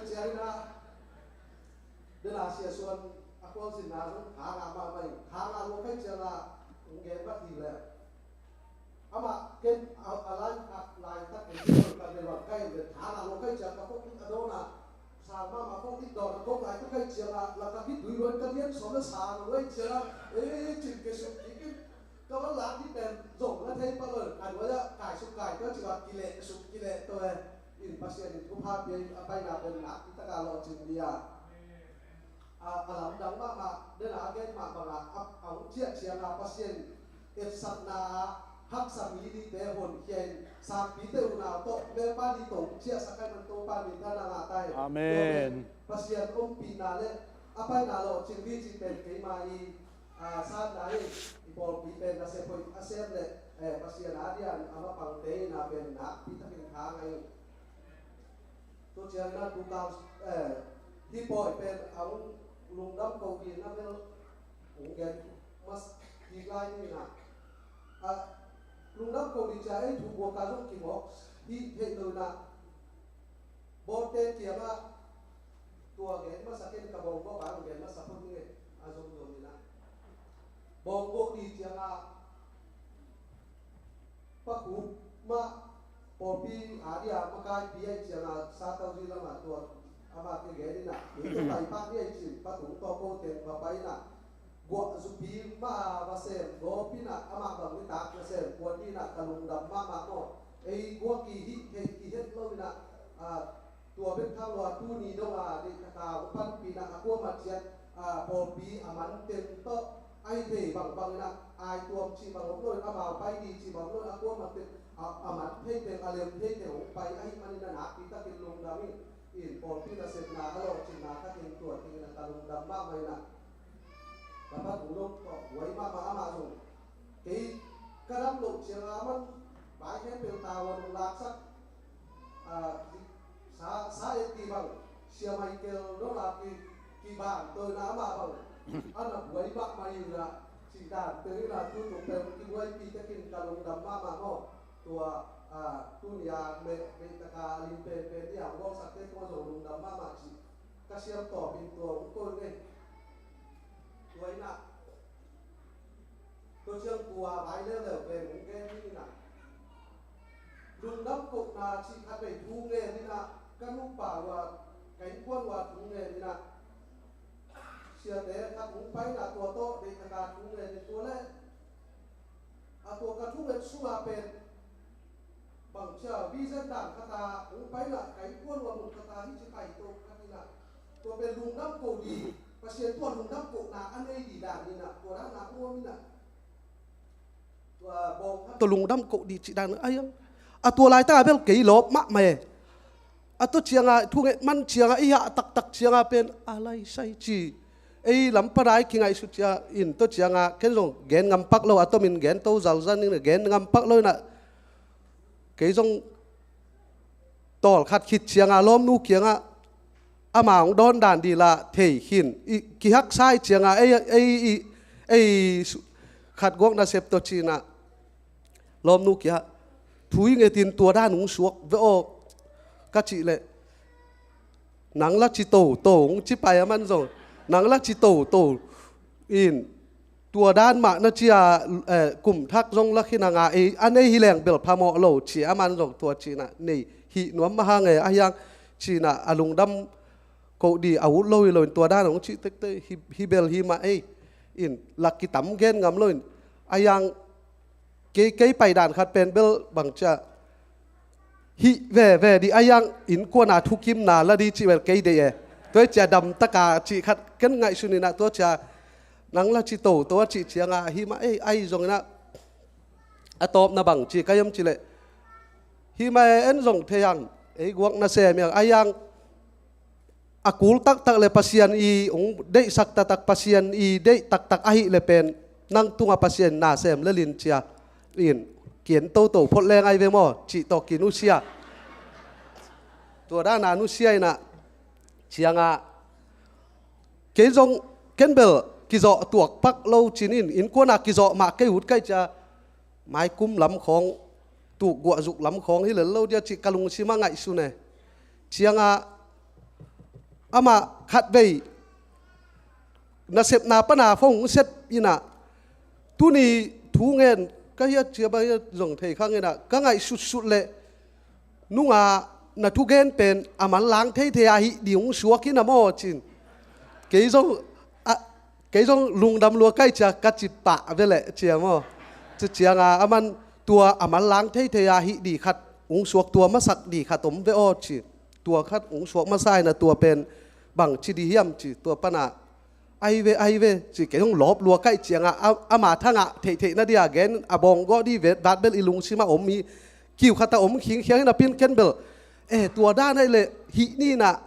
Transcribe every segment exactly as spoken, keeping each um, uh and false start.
Tua ciangin ah, dena Sia Suan a khualzinna zong tha ngah mahmah in, tha ngah lua kei ciangah hong gen vat hi leh. Amah ken a, a lai, a laitak in ka le wan kai le tha ngah lua kei ciang ka khok a dawn a, sang mahmah khok dawn a kok lai ka kei ciangah, la ka khitui luan ka lian sawm le sang luai ciangah, eh, cin ke suk kik in. Ka van lak ding pen zong na thei pah lo, a nuai ah kai suk kai to ci a kileh suk kileh to e. In Pasian in thupha pia in a paina pen nakpi taka lawhcing ding a. A, a lamdang mahmah, dena a gen mah bangah a, a hong ciah ciangah Pasian etsakna ah haksa mi dingte honkhia in sangpite unau tawh Melpa ding tong ciahsak ai man Topa min thang a ngah ta hi. Amen. Pasian ompihna le a paina lawhcing ding ci pen keima i a, sanna hi, i pawlpi pen nasep hoih a sem le, eh, Pasian a dian a mapangte in a pen nakpi takin tha ngah in. Tua ciangin a tukal, eh, hih pawi pen a hong lungdam ko ding na bel hong gen mas kik lai ni na. A, lungdam ko ding cia ei thu bua ka zong kimawk hi theih lo na. Bawngte kiangah tua gen masa ken ka bawng bawk a gen masa phot ning e, a zong zong ni na. Bawng bawk ni ciangah pakhup mah pawlpi a dia makaipi ai ciangah sa tau zi lamah tua amah ke gen ina. Pai pak ni ai cin patung tawh ko teng va pai na. Guah zupi mah a va sem gawp ina, amah bang nitak na sem kuan ina ka lungdam mahmah maw. Ei guak i hih theih i het lo ina, a, tua bek thang lo a tuni dong a deih taka hong panpih ina a kuamah ciat, a, pawlpi a man teng tawh a hi thei bangbang ina, ai tuam cih bang om lo in, amau pai di cih bang om lo in, a kuamah teng a, a man thei teng a lem thei teng hong pai ahih manin a nakpi takin lungdam in, in pawlpi nasepna a lawhcinna khat in tua teng ina ka lungdam mahmah ina. Ka pa tung lo tawh buai mahmah amah zong. Kei ka dam loh ciangah aman bai khempeuh tavuan hong laksak. Ah, sa, sa et ti bang Sia Michael dong a ki, kiban tawh ina amah bang. A na buai mahmah ina cih dan teng ina tu tung pen kibuaipi takin ka lungdam mahmah maw. Tua, ah, tuni a meh, meh taka a lim penpen ni a hong gawngsakte tungah zong lungdam mahmah cih ka siam tawpin tua hong ko ing ei. Tua ina, tua ciang tua vai leuleu pen hong gen ni ina. Lungdam kohna cih khat vei thu ngen ina, ka nupa ua, ka innkuan ua thu ngen ina. Siate khat hong pai ina tua tawh deih taka thu ngen in tua leh. A tua ka thunget sungah pen bangcia vision dan khat a hong pai lah ka innkuan ua mun khat a hih ci pai to khat ina. Tua pen lungdam ko di, Pasian tua lungdam kohna a nei di dan ina, tua dan a hong om ina. Tua bawng khat tua lungdam ko di ci dan a hiang. A tua laitaka bel kei lawp mahmah e. A tua cianga thunget man cianga i hah taktak cianga pen a laisai ci. Ei lampadai kingaihsut cia in tua cianga ken zong gen ngampak lo a tomin gen to zalzal ning gen ngampak lo ina. Kei zong tawlkhat khit cianga lawmnu kianga ama hong dawn dan dila thei khin i kihaksai cianga ei, ei, ei, ei khat guak nasep to cina. Lawmnu kia thu i ngetin tua dan hong suak ve aw ka cih leh nang la ci toto hong ci pai a man zong nang la ci toto in tua dan mah na cia, eh, kum thak zong la khin a nga ei a nei hi leng bel phamawh lo ci a man zong tua cina nei hih nuam mah hang e a hiang cina a lungdam ko di a ut lo hi lo in tua dan hong cih tektek hi, hi bel hi mah ei in lak kitam gen ngam lo in a hiang Kei, kei pai dan khat pen bel bangcia hih veve di a hiang innkuana thukimna la di cih bel kei deih e. Tua hi cia damtaka cih khat ken ngaihsun ina tua cia Nang la ci toto a cih ciangah, hih mah ei, ahi zongin ah, a tawpna bang ci ka hiam cih leh, hih mah ei, en zong thei hang, ei guak nasem hi hang, ahi hang a kul taktak le Pasian i hong deihsak taktak, Pasian i deih taktak ahih leh pen nang tungah Pasian na sem le lin cia in ki-en toto phot leng ahi ve maw, cih tawh kinusia. Tua dan a nusia in ah, ciangah, kei zong, ken bel kizawh tuak pak lo cin in, innkuan a kizawh mah kei ut ka hih cia, maikum lam khawng, tukguah zuk lam khawng hi lel lo dia cih ka lungsim ah ngaihsun e. Ciangah, amah khatvei nasepna pan a phone hong set in ah, tuni thu ngen ka hiat cia bang hiat zong thei khang in ah, ka ngaihsutsut leh, nungah na thugen pen a manlang theithei a hih ding hong suak hi na maw cin. Kei zong, a, kei zong lungdam lua ka hih cia ka ci pah ve leh cia maw. Tua ciangah, aman tua a manlang theithei a hih ding khat hong suak, tua masak ding khat om ve aw ci. Tua khat hong suak masa in ah, tua pen bang ci ding hiam ci, tua pan ah, ahi ve, ahi ve, ci kei hong lawp lua ka hih ciangah, a, ama thangah theihtheih na dia gen a bawng gawh ding vet vat bel i lungsim ah om hi, kiu khat ah om khingkhia hi napi in ken bel, eh, tua dan ahih leh hih ni in ah,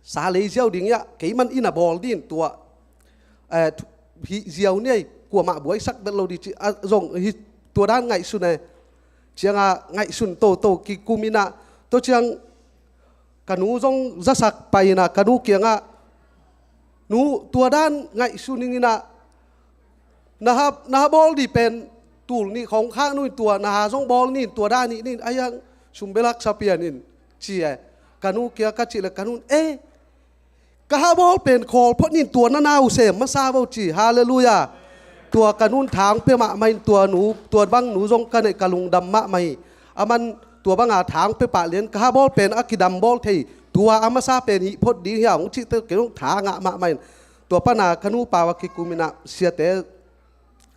sa lei ziau ding hiah, kei man in a bawl ding in tua, eh, thu-, hih ziau ni ei, kuamah buaisak vet lo ding ci, a zong hi, tua dan ngaihsun e. Ciangah ngaihsun toto kikum in ah, tua ciang ka nu zong zasak pai in ah, ka nu kiangah, nu, tua dan ngaihsun ing in ah, na ha, na ha bawl ding pen tul nih khawng khak nu in, tua na ha zong bawl ni in, tua dan hih ni in, ahi hang sum bel haksa pia ni in, ci e. Ka nu kiang ka cih leh ka nu in, eh, ka ha bawl pen khawl phot ni in, tua na na uh sem masa vo ci. Halleluiah. Tua ka nu in tha hong pia mahmah in, tua nu, tua bang nu zong ka neih, ka lungdam mahmah hi. Aman tua bang a tha hong pia pah lian, ka ha bawl pen a kidam bawl thei, tua a masa pen hih phot ding hi a hong cih teh, kei zong tha ngah mahmah in. Tua pan a ka nu pau ah kikum in ah, siate,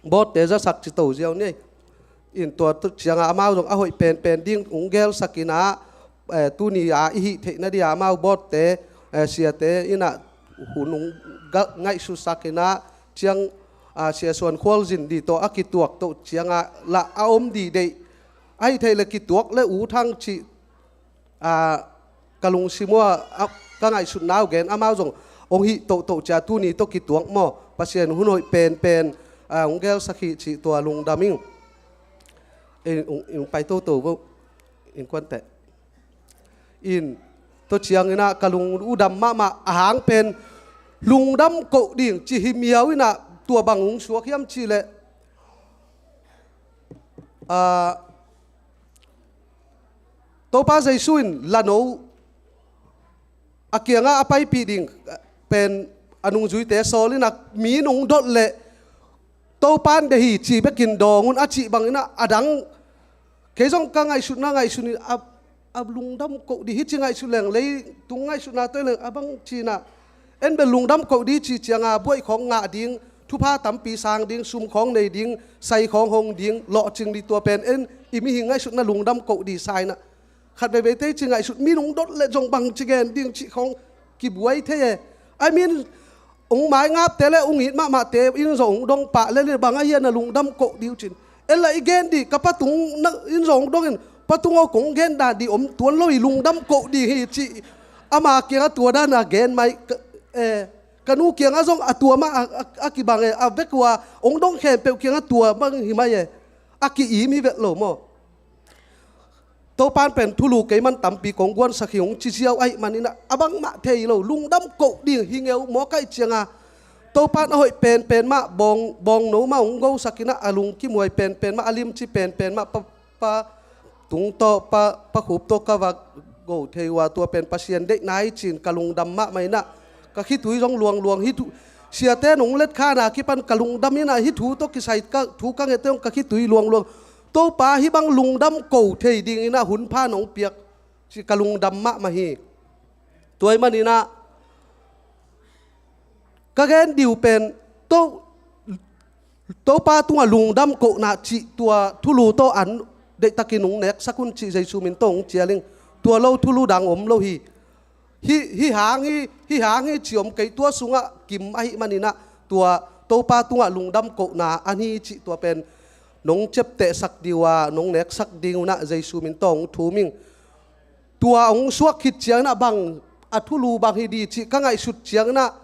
bawtte zasak ci to ziau ni ei. In tua, tua ciangah amau zong a hoih penpen ding hong gelsak in ah, eh, tuni a i hih theih na dia amau bawtte, eh, siate in ah hun hong ga-, ngaihsutsak in ah, ciang, ah, Sia Suan Khual Zin ding tawh a kituak to ciangah lah a om ding deih. Ahih theih leh kituak le ut hang cih, ah, ka lungsim uh a, a, ka ngaihsutna uh gen, amau zong hong hih toto cia, tuni tawh kituak maw, Pasian hun hoih penpen, ah, hong gelsak hi cih tua lungdam ing. In, in, in pai toto vo, innkuante. In, tua ciang in ah ka lung uh dam mahmah, a hang pen lungdam koh ding ci hi miau in ah, tua bang hong suak hiam cih leh, ah, Topa Jesu in lano a kiangah a paipih ding pen a nungzuite sawl in ah, mi in hong dot leh Topa in deih hi ci bekin dawng un a cih bang in ah, a dang, kei zong ka ngaihsutna ngaihsun in a, a lungdam koh ding hi ci ngaihsut leng, leitung ngaihsutna tawh leng a bang ci in ah, en bel lungdam koh ding ci ciangah buaih khawng ngah ding, thupha tampi sang ding, sum khawng nei ding, sai khawng hong ding, lawhcing ding, tua pen en i mihing ngaihsutna lungdam koh ding sa in ah, khat veiveite ci ngaihsut, mi in hong dot leh zong bang ci gen ding cih khawng kibuai thei e. I mean, hong maingapte le hong it mahmahte in zong hong dong pah le, le bang ahi a na lungdam koh ding uh cin. En lah i gen ding, ka patung na, in zong hong dong in, patung aw, kong gen dan ding om tuan lo hi, lungdam koh ding hi cih. Ama kiangah tua dan a gen mai, ka, eh, ka nu kiangah zong a tua mah a, a, a kibang e, a vek uh a hong dong khempeuh kiangah tua bang hi mai e. A ki-im hi vet lo maw. Topa in pen thulu kei man tampi kong guansak hi hong ci ziau ahih manin ah, a bangmah thei lo, lungdam koh ding hi ngeu maw ka hih ciangah. Topa in a hoih penpen mah, bawng, bawngno mah hong gosak in ah, a lungkimuai penpen mah, a limci penpen mah, pa, pa tung tawh, pa, pa khup tawh ka va go thei uh a, tua pen Pasian deihna hi ci-in ka lungdam mahmah in ah, ka khitui zong luangluang hi thu, siate in hong letkhan a kipan ka lungdam in ah, hih thu tawh kisai ka, thu ka ngette zong ka khitui luangluang. Topa, hih bang lungdam ko thei dingin ah hun pha nong piak, ci ka lungdam mahmah hi. Tua ahih manin ah ka gen ding uh pen, To, Topa tungah lungdam kohna cih tua thulu tawh an deihtakin hong neksak un cih Jesu min tawh hong cial ing. Tua lo thulu dang om lo hi. Hih, hih hang hi, hih hang hi ci om kei, tua sungah kim ahih manin ah tua Topa tungah lungdam kohna a hi cih tua pen nong ciaptehsak ding uh a, nong neksak ding uh a, Jesu min tawh hong thum ing. Tua hong suak khit ciangin ah bang a thulu bang hi ding cih ka ngaihsut ciangin ah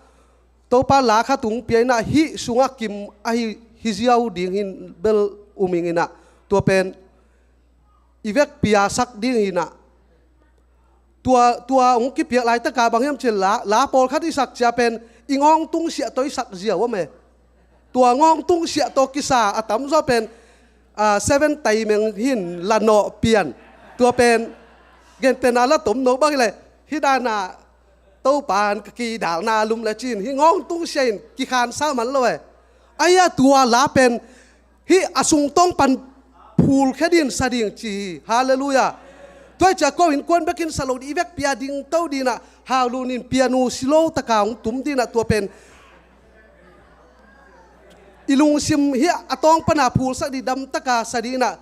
Topa la khat hong pia in ah hih sungah kim ahi hi ziau ding hi in bel um ing in ah, tua pen i vekpi-a sak ding hi in ah. Tua, tua hong kipiak laitak a bang hiam cih leh la, la pawlkhat i sak ciang pen i ngawng tungsiah tawh i sak ziau om e. Tua ngawng tungsiah tawh kisa a tamzaw pen, ah, seven timing hi in, la nawh pian. Tua pen gentehna la tomno bang hi leh hih dan a Topa in ka kidalna lum leh ci-in hih ngawng tungsiah in kikhansa man lo e. Ahi a tua la pen hih a sungtawng pan phulkhia ding sa ding ci hi. Halleluiah. Tua hi ciang ko innkuan bekin sa lo ding, i vekpi-a dingto ding in ah, Hau Lun in piano silo taka hong tum ding in ah, tua pen i lungsim hih a tawng pana phulsak ding, damtaka sa ding in ah.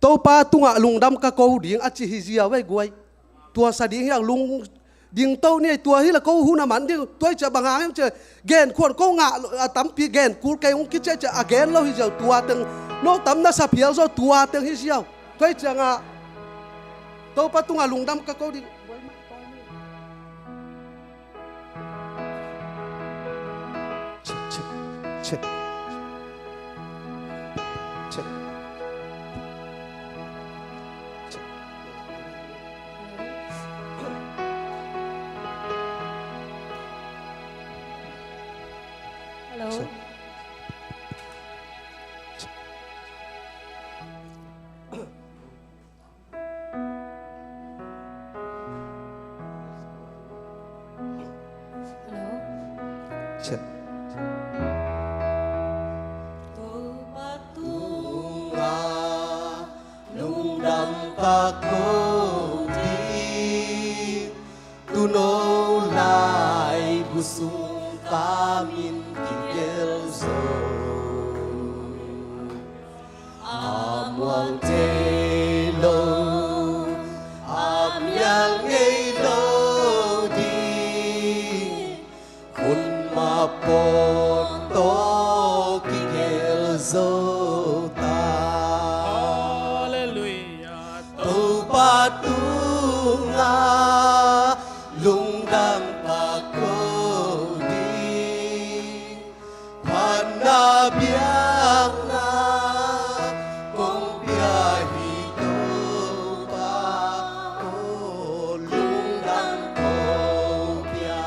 Topa tungah lungdam ka ko ding a ci hi ziau ei guai. Tua sa ding hi a, lungdam dingto ni ei, tua hi leh ko hun a man ding. Tua hi ciang bang hang hiam cih leh genkhuan ko ngah a tampi, genkul kei hong kici ciang a gen lo hi ziau, tua teng no tam na sa phial zaw, tua teng hi ziau. Tua hi ciangah Topa tungah lungdam ka ko ding. Check, check, check. Check. Check. Hello. Check. Check. Hello. Check. Topa tungah lungdam ka ko ding, tuuno laibu sung ka min kigelh zo. A muang thei lo, a mial ngei lo ding, hun mah pawt tawh kigelh zo ta. Halleluiah. Topa tungah lungdam ka ko ding. Phatna biakna kong pia hi Topa aw, lungdam kong pia.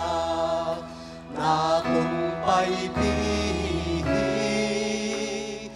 Na kong paipih hi,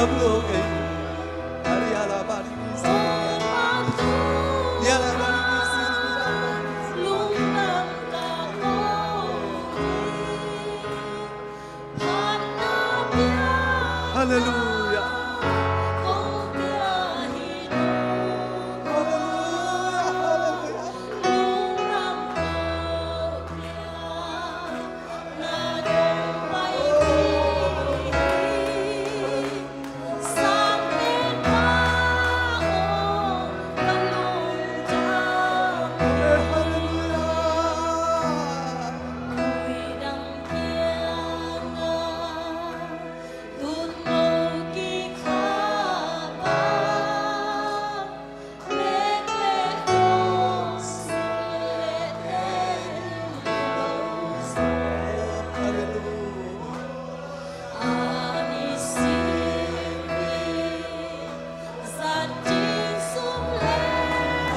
Halleluia. Halleluia, halleluia.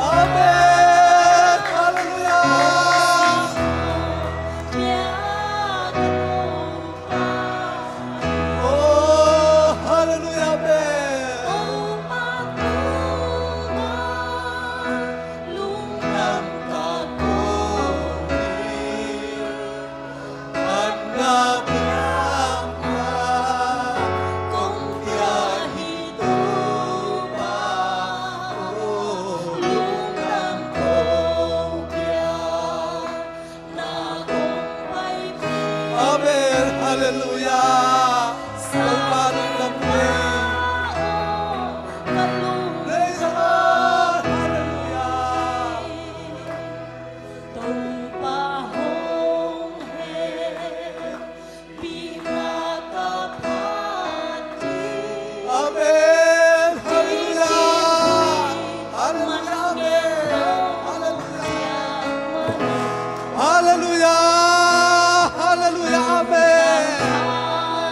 Amen. Halleluia. Oh, halleluia, amen. Amen. Halleluia. Topa lungdam hi. Praise the Lord. Halleluia. Amen. Halleluia. Halleluia. Amen. Halleluia. Halleluia. Halleluia. Amen.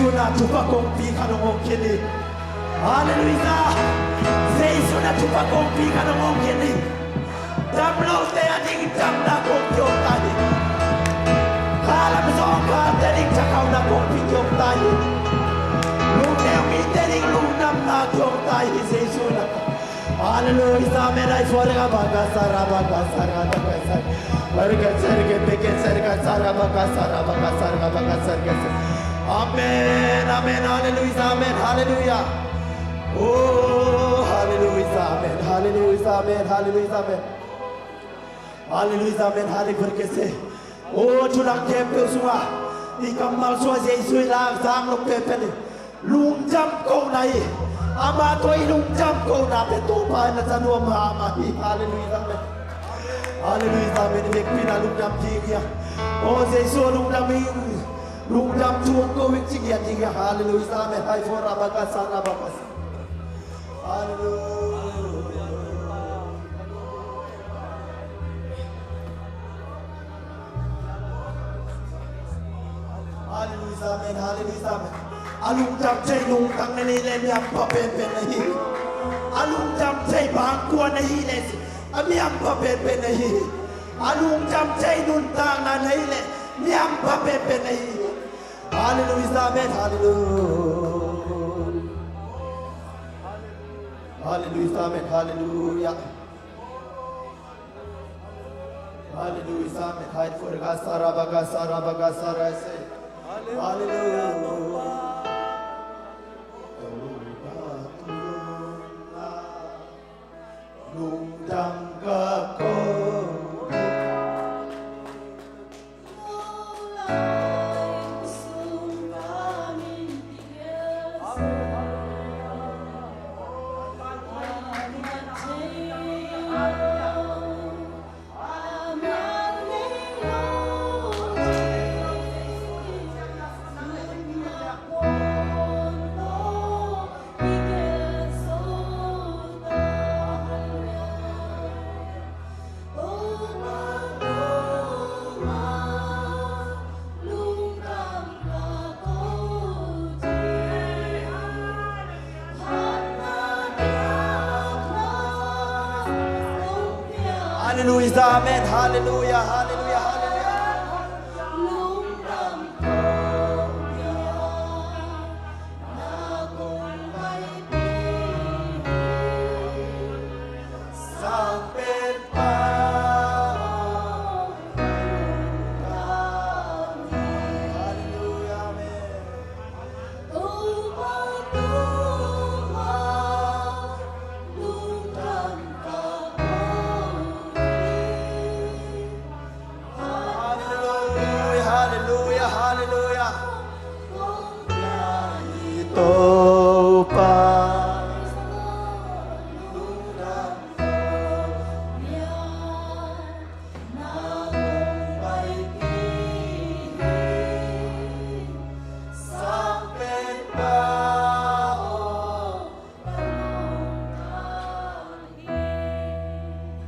Na thupha kongpi khat hong hong khin hi. Halleluiah. Jesu na thupha kongpi khat hong hong khin hi. Dam lote a ding damna kong kihong ta hi. Khalam zawngkhalte ding thakhauhna kongpi kihong ta hi. Lungneu mite ding lungdamna kihong ta hi Jesu na. Halleluiah, amen. Ai, fore ga baga sara baga sara baga sara. Baga sara ke peke sara ga sara baga sara baga sara baga sara ke sara. Amen, amen, halleluiah, amen, halleluiah. Oh, halleluiah, amen, halleluiah, amen, halleluiah, amen. Halleluiah, amen, halleluiah, ke se. Oh, thu dang khempeuh sungah i kammal suah Jesu i lak zang lo pehpeh ni. Lungdam kohna hi. Amah tawh i lungdam kohna pen Topa in a za nuam mahmah hi. Halleluiah, amen. Halleluiah, amen. Vekpi in a lungdam ding hi a. Oh, Jesu a lungdam hi. Lungdam thu hong ko hi ci ngiat ding hi a. Halleluiah, amen. Hai fo rabakasa rabakasa. Halleluiah. Halleluiah, amen, halleluiah, amen. A lungdam thei lungtang na nei leh mi hampha penpen na hi. A lungdam thei bangkua na hi leh a mi hampha penpen na hi. A lungdam thei nuntakna na nei leh mi hampha penpen na hi. Halleluiah, amen, halleluiah. Halleluiah, amen, halleluiah. Halleluiah, amen. Hai fo ga sara baga sara baga sara se. Halleluiah. Lungdam ka ko. Halleluiah, amen. Halleluiah, halleluiah, halleluiah. Sang Penpa. Halleluiah, amen. Halleluiah, halleluiah, halleluiah. Topa.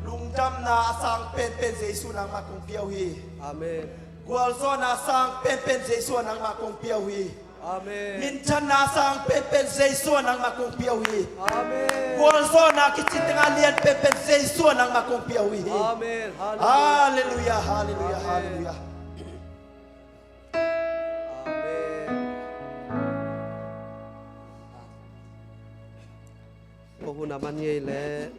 Lungdamna a sang penpen Jesu nangmah kong pia uh hi. Amen. Gualzawhna a sang penpen Jesu nangmah kong pia uh hi. Amen. Minthanna a sang penpen Jesu nangmah kong pia uh hi. Amen. Gualzawhna kici tengah lian penpen Jesu nangmah kong pia uh hi. Amen. Halleluiah, halleluiah, halleluiah. Amen. Ko hun a man ngei leh.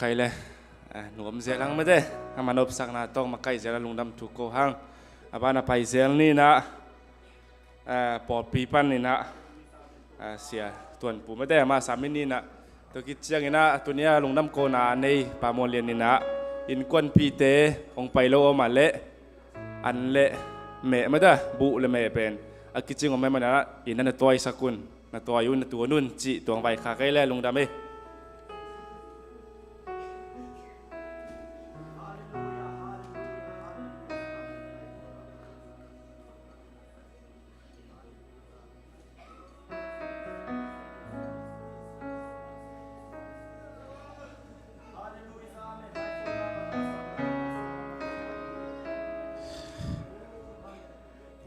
Khai le, eh, nuam zel hang mate, a manopsakna tawh makaih zel a lungdam thu ko hang. A ban a pai zel ni na, eh, pawlpi pan ni na, eh, sia tuanpu mate, ama sami ni na. Tua kiciangin ah, tunia lungdam kona a nei Pa Muan Lian in ah, innkuanpihte hong pai lo om a leh, an le meh mata, buh le meh pen a kicing om meh mah in ah, inn ah na tuaisak un, na tuai un, na tuan un cih tuang vaikhak ei le lungdam ei.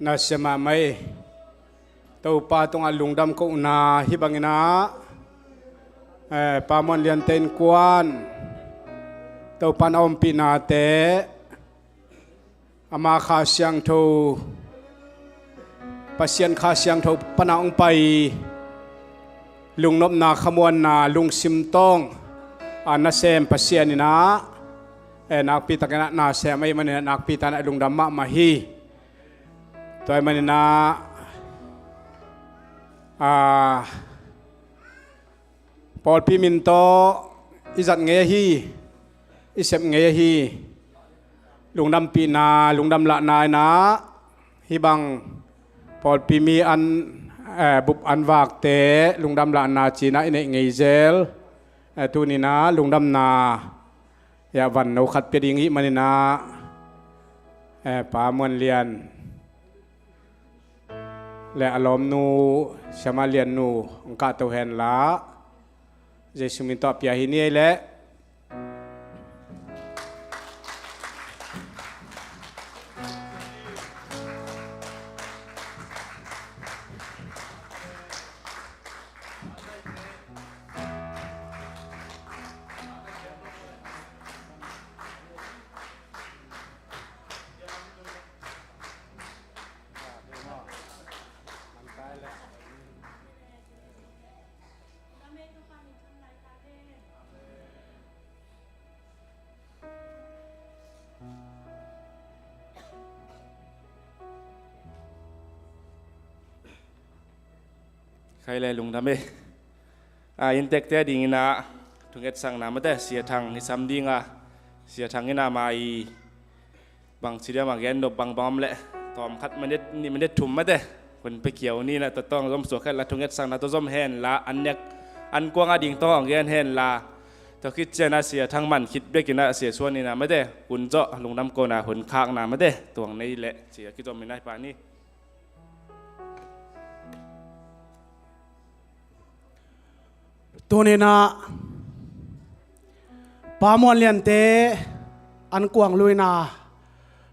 Nasia mahmah ei. Topa tungah lungdam kohna hih bangin ah, eh, Pa Muan Lian te innkuan Topa in a ompihnate, ama Kha Siangtho, Pasian Kha Siangtho pana hong pai, lungnopna, khamuanna, lungsim tawng a nasem Pasian in ah, eh, nakpi takin ah nasem ahih manin ah nakpi takin ah lungdam mahmah hi. Tua ahih manin ah, ah, pawlpi min tawh i zat ngei ahi, i sep ngei ahi lungdampihna, lungdamlahna in ah, hih bang pawlpi mi an, eh, bup an vakte lungdamlahna ci-in ah i neih ngei zel, eh, tuni-in ah lungdamna, ya, van no khat pia ding i hih manin ah, eh, Pa Muan Lian le a lawmnu Siama Lian nu hong kahto hen la, Jesu min tawh pia hi ni ei leh. Khai le lungdam e. A, inntekte dingin ah thungetsakna mate, Sia Thang i sam ding a, Sia Thang in ah mai bangci diam a gen nop bangbang om leh, tawm khat minit nih minit thum mate, hun pia kiau ni in ah, tua tawh zom suak hen la, thungetsakna tawh zom hen la, an nek an kuang a ding tawh hong gen hen la, tua khit ciang ah Sia Thang man khit bekin ah Sia Suan in ah mate, hun zawh lungdam kohna hun khakna mate, tuang nei leh ci a kizom in ah hi pah ni. Tuni-in ah Pa Muan Lian te an kuang luina,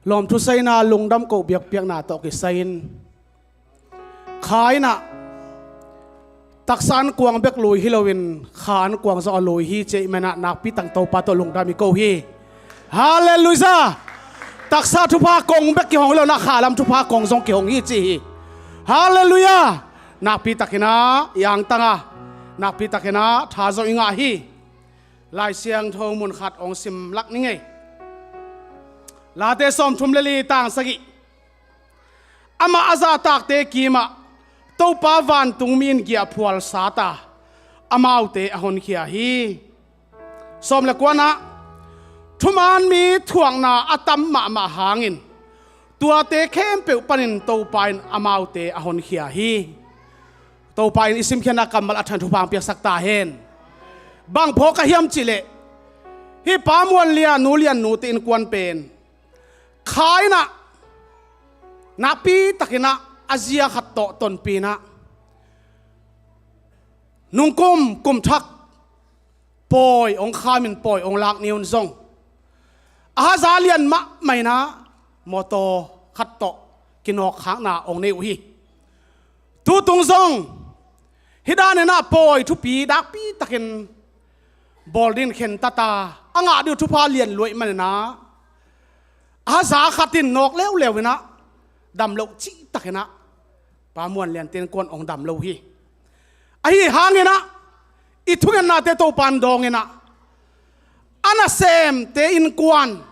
lawmthu saina, lungdam koh biakpiakna tawh kisai-in, Kha in ah taksa an kuang bek lui hi loin, Kha an kuang zong a lui hi ci ahih manin ah nakpi takin Topa tawh lungdam i ko hi. Halleluiah! Taksa thupha kong bek kihong hi lo-in ah, Kha lam thupha kong zong kihong hi ci hi. Halleluiah! Nakpi takin ah i angtang a, nakpi takin ah tha zong i ngah hi. Lai Siangtho mun khat hong sim lak ning ei. Late sawmthum le li, tang sagih. Amah a zahtakte kimah Topa vantungmi in giahphual sat a, amaute a honkhia hi. Sawm le kuana, thuman mi thuakna a tam mahmah hangin tuate khempeuh panin Topa in amaute a honkhia hi. Topa in i simkhiatna kammal a than thupha hong piaksak ta hen. Bang phawk ka hiam cih leh, hih Pa Muan Lian, Nu Lian nu te innkuan pen Kha in ah nakpi takin ah a zia khat tawh tonpih in ah, nungkum kum thak pawi hong kham in, pawi hong lak ni un zong, a haza lian mahmah in ah mawtaw khat tawh kinawkkhakna hong nei uh hi. Tutung zong hih dan in ah pawi thupi nakpi takin bawl dingin khentat a, a ngah ding uh thupha lian lua ahih manin ah, a haza khat in nawk leuleu in ah dam loh cih takin ah Pa Muan Lian te innkuan hong dam lo hi. Ahi hangin ah i thungennate Topa in dawng in ah, a nasemte innkuan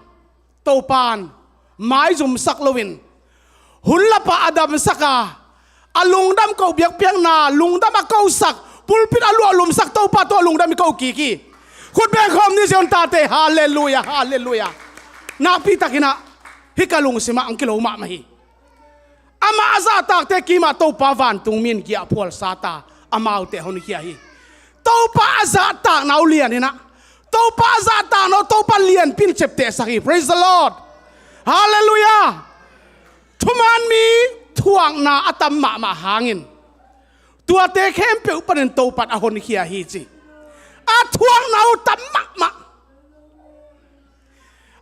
Topa in maizumsak loin, hun lap ah a damsak a, a lungdam koh biakpiakna, lungdam a kosak, pulpit a luah lumsak Topa tawh lungdam i ko kik hi. Khut beng khawm ni ziau un tate. Halleluiah, halleluiah. Nakpi takin ah hih ka lungsim ah hong kilo mahmah hi. Amah a zahtakte kimah Topa vantungmi in giahphual sat a, amaute a honkhia hi. Topa a zahtakna uh lian in ah, Topa a zahtakna uh Topa lianpi in ciaptehsak hi. Praise the Lord. Halleluiah. Thuman mi thuakna a tam mahmah hangin tuate khempeuh panin Topa in a honkhia hi ci. A thuakna uh tam mahmah,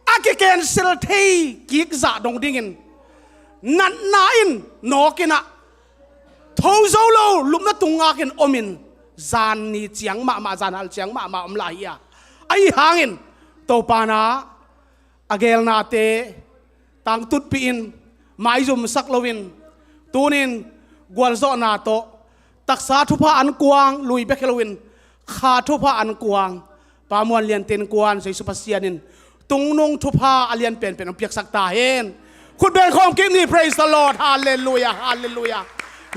a ki-cancel thei kik zah dong dingin natna in nawk in ah, tho zo lo lupna tung ngak in om in, zan ni ciang mahmah, zan hal ciang mahmah om lai hi a. Ahi hangin Topa in ah a geelnate tangtutpih in, maizumsak loin, tunin gualzawhna tawh, taksa thupha an kuang lui bek hi loin, kha thupha an kuang, Pa Muan Liante in kuan Jesu Pasian in tungnung thupha a lian penpen hong piaksak ta hen. Khut beng khawm kik ni. Praise the Lord. Halleluia, halleluia.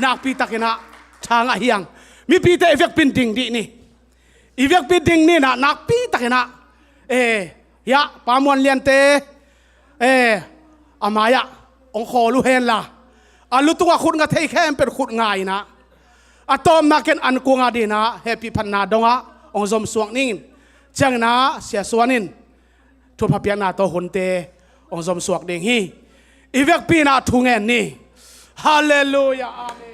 Nakpi takin ah tha ngah hi hang. Mipite i vekpi in ding dih ni. I vekpi ding ni in ah, nakpi takin ah, eh, hiah Pa Muan Liante, eh, a mai-ah hong khawl uh hen la, a lu tungah khut nga thei khempeuh khut nga in ah, a tawpna ken an kuang a ding in ah hehpih phatna dongah hong zomsuak ning. Ciangin ah Sia Suan in thupha piakna tawh hunte hong zomsuak ding hi. I vekpi in ah thu ngen ni. Halleluia. Amen.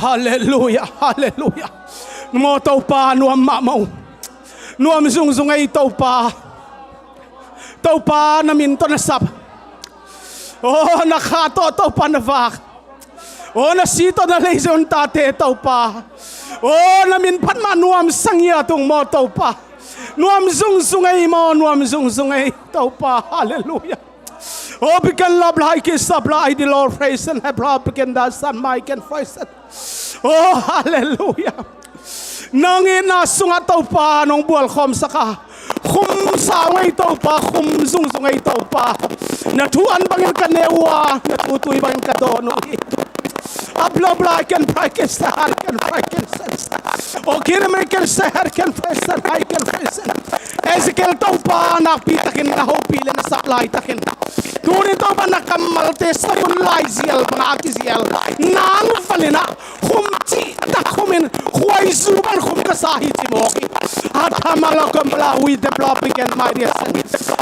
Halleluia, halleluia. Maw Topa, nuam mahmah uh. Nuam zungzung ei Topa. Topa, na min tawh na sap. Oh, na kha tawh Topa na vak. Oh, na si tawh na lei zon tate Topa. Oh, na min phat mah nuam sangia tung maw Topa. Nuam zungzung ei maw, nuam zungzung ei Topa. Halleluia. Oh, begin love like is up like the Lord, praise and have love, begin the sun, my can praise it. Oh, halleluia. Nang itna sungah Topa nong bualkhawm sak a, khum sau ngei Topa, khum zungzung ngei Topa. Na thu an bangin ka neu uh a, na thu tui bangin ka dawn uh hi. Up love like and pray can say, I can pray can say. Oh, kiri mi can say, I can pray say, I can pray say. Ezekiel Topa nakpi takin na hopih le na sap laitakin, tuni Topa na kammalte sabun lai zial banga kizial nang valin ah khum cihtak khumin khuaizu ban khum ka sa hi ci mawk hi. Hathamalakamala with the blood began my dear son.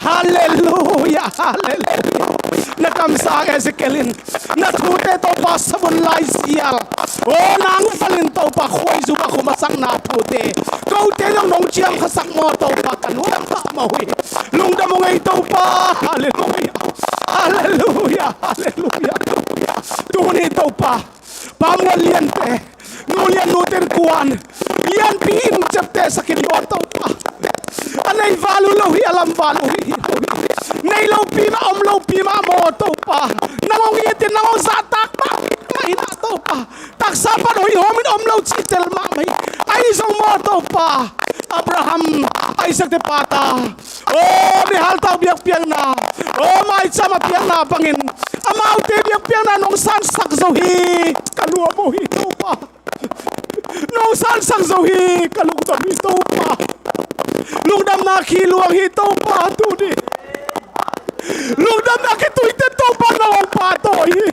Halleluia, halleluia. Na kamsang Ezekiel in na thute Topa sabun lai zial, oh, nang valin Topa khuaizu a khum a sakna thute, kote zong nong ciam khasak maw Topa, ka nuam mahmah uh hi. Lungdam ung ei Topa. Halleluia, halleluia, halleluia. Tuni Topa, Pa Muan Liante, Nu Lian Nu ten kuan, lianpi in ciapteh sakin maw Topa. A nei val uh lo hi, a lam val uh hi. Nei lopi mah, om lopi mah maw Topa. Nang hong it in, nang hong zahtak mah, mah in ah Topa. Taksa pan hoih hawm in om lo cih tel mahmah hi. Ahi zong maw Topa, Abraham, Isaac te pata, oh, mihaltak biakpiakna, oh, maicham a piakna bangin amaute biakpiakna nong sansak zo hi. Ka nuam uh hi Topa. Nong sansak zo hi. Ka lungdam hi Topa. Lungdamna khi luang hi Topa, tuni lungdamna khitui te Topa nang hong pahtawi hi.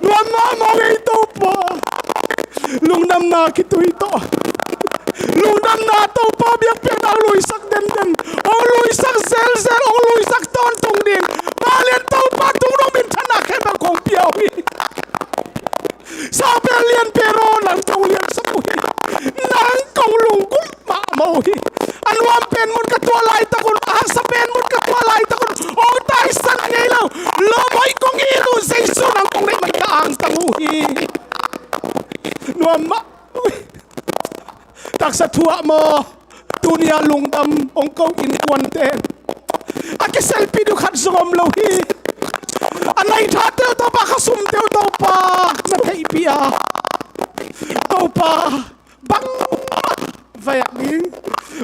Nuam mahmah ung ei Topa. Lungdamna khitui tawh, lungdamna Topa biakpiakna hong luisak denden, hong luisak zelzel, hong luisak tawntung ding, Pa Lian To Pero nang kong liansak uh hi. Nang kong lunggulh mahmah uh hi. A nuam pen mun ka tuah laitak un, a haksa pen mun ka tuah laitak un, hong taisan ngei lo. Lawm hoih kong it uh, Jesu nang kong neih man ka angtang uh hi. Nuam mah uh hi. Taksa thu ah maw, tuni-a lungdam hong ko innkuante a kiselpih ding khat zong om lo hi. A nai thate uh Topa, khasumte uh Topa, na theihpih a, Topa, bangmah vai-ah ding,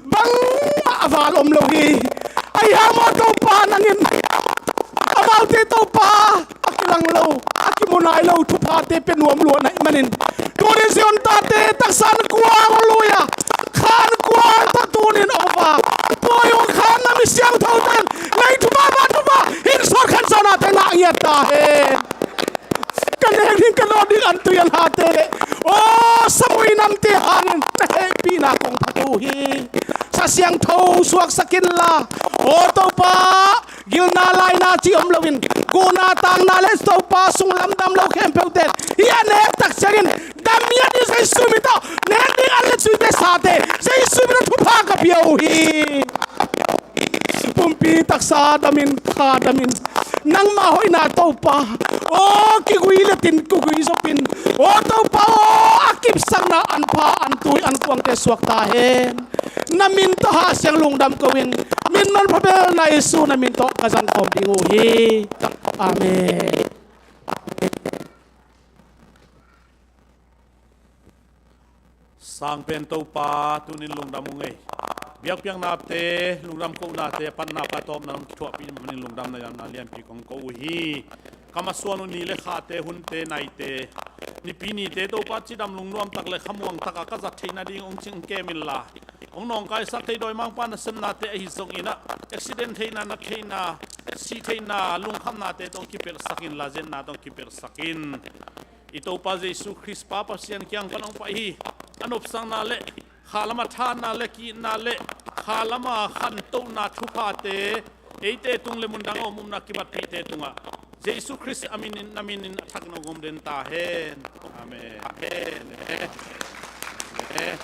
bangmah a val om lo hi. Ahi hang maw Topa, nang in amaute Topa, a kilang lo, a kimu nai lo thuphate pia nuam lua na hih manin, tuni Zion tate taksa an kuang lui-a, kha an kuang tak tunin om a, tua hong kha na mi siangthote in lei thupha, van thupha, hin sawt khan zawnate ngah ngiat ta hen. Ka nek ding ka nawt ding an tui an hate le, aw, samui namte hangin na hehpihna kong phat uh hi. Sa siangtho suaksak inla, aw Topa, gilna laina cih om loin, kuhna takna le Topa sunglam dam lo khempeuhte in hih a nek tak ciangin dam ngiat in Jesu min tawh, nek ding an le cuite sate Jesu min tawh thupha ka pia uh hi. Pumpi taksa damin, kha damin, nangmah hoihna Topa, aw kigui letin kigui zopin, aw Topa aw, a kipsakna an pha, an tui, an kuangte suak ta hen. Na min tawh Kha Siang lungdam ko-in, min manpha belna Jesu na min tawh ka zangkhawm ding uh hi. Amen. Sangpen Topa, tunin lungdam ung ei. Biakpiaknate, lungdam kohnate, a patna patawpna hong kithuahpih manin lungdamna lianpi kong ko uh hi. Ka masuan uh ni le khate, hunte, naite, Nipi nite Topa cidam lungnuam tak le khamuang takah ka zat theihna ding hong cing kem inla, hong nawngkaisak thei dawimangpa nasepnate ahi zongin ah, accident theihna, na theihna, sih theihna, lungkhamnate tawh hong kipelhsak inla, zetna tawh hong kipelhsak in. I Topa Jesu Khrist Pa Pasian kiang pan hong pai hi. A nopsakna le kha lamah thahatna le ki-itna le kha lamah khantohna thuphate eite tung le mundang a om upna kibatpihte tungah Jesu Khrist a minin, na minin a thakin hong om den ta hen. Amen. Amen. Amen.